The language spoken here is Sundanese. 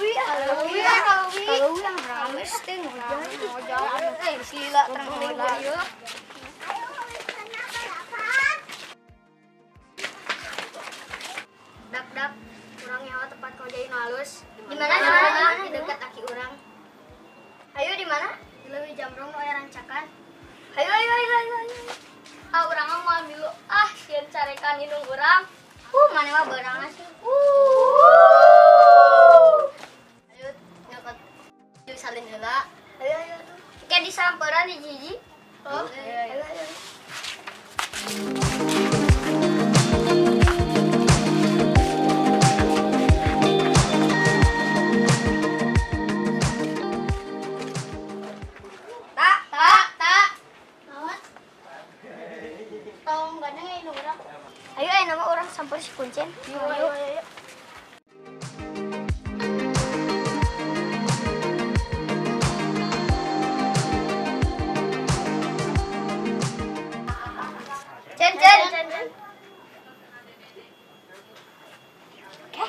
Kaleuwi, kaleuwi, kaleuwi. Kaleuwi yang rame teh ngojay. Eh, lila terang deui ieu. Dak-dak, urang nyawa tempat ngojay nu halus. Di mana? Di dekat aki urang. Ayo di mana? Di leuwih jamrong nu aya rancakan. Ayo ayo ayo ayo. Ah, urang mah moal milu. Ah, sieun carekan indung urang. Mana mah beurangna sih. Ayo nyokot jeung salin heula. Ayo ayo tuh. Kayak disamperan di jiji. Oh, ayo ayo. Tak, tak, tak. Naon? Tong gandeng ya indung urang. Ayo ayo nama orang samper si kuncen. Ayo ayo. Cen cen cen cen. Oke.